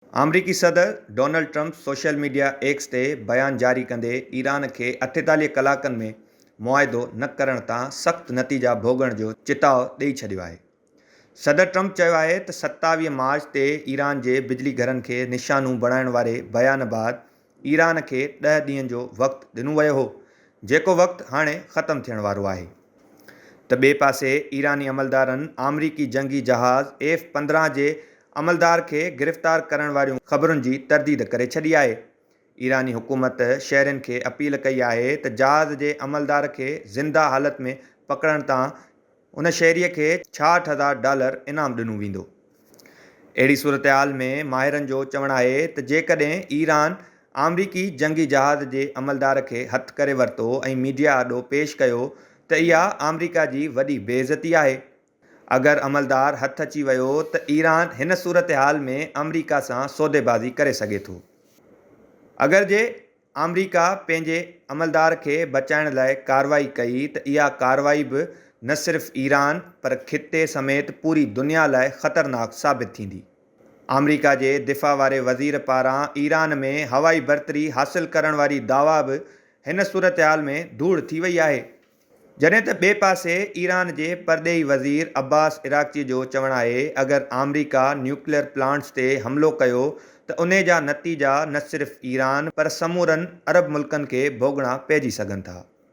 آمريڪي صدر Donald Trump social media X تي بيان جاري ڪندي ايران کي 48 ڪلاڪن ۾ معاهدو نه ڪرڻ تان سخت نتيجا ڀوڳڻ جو چتاء ڏئي ڇڏيو آهي. صدر ٽرمپ چيو آهي ته 27 مارچ تي ايران جي بجلي گهرن کي نشانو بڻائڻ واري بيان بعد ايران کي ڏهه ڏينهن جو وقت ڏنو ويو هو، جيڪو وقت هاڻي ختم ٿيڻ وارو آهي. ته ٻئي پاسي ايراني عملدارن آمريڪي جنگي جهاز ايف 15 جي عملدار کي گرفتار ڪرڻ واريون خبرن جي ترديد ڪري ڇڏي آهي. ايراني حڪومت شهرين کي اپيل ڪئي آهي ته جهاز جي عملدار کي زنده حالت ۾ پڪڙڻ تان ان شهري کي 66 هزار ڊالر انعام ڏنو ويندو. اهڙي صورتحال ۾ ماهرن جو چوڻ آهي ته جيڪڏهن ايران آمريڪي جنگي جهاز جي عملدار کي هٿ ڪري ورتو ۽ ميڊيا آڏو پيش ڪيو ته اها آمريڪا جي وڏي بي عزتي آهي. اگر عملدار هٿ اچي ويو ته ايران هن صورتحال ۾ آمريڪا سان سوديبازي ڪري سگهي ٿو. اگر جي آمريڪا پنهنجي عملدار کي بچائڻ لاء ڪارروائي ڪئي ته اها ڪارروائي به نه صرف ايران پر خطي سميت پوري دنيا لاء خطرناڪ ثابت ٿيندي. آمريڪا جي دفاع واري وزير پاران ايران ۾ هوائي برتري حاصل ڪرڻ واري دعويٰ به هن صورتحال ۾ ڌوڙ ٿي وئي آهي. جڏهن ته ٻئي پاسي ايران جي پرڏيهي وزير عباس عراقچي جو چوڻ آهي اگر آمريڪا نيوڪليئر پلانٽس تي حملو ڪيو ته انهي جا نتيجا نه صرف ايران پر سمورن عرب ملڪن کي ڀوڳڻا پئجي سگهن ٿا.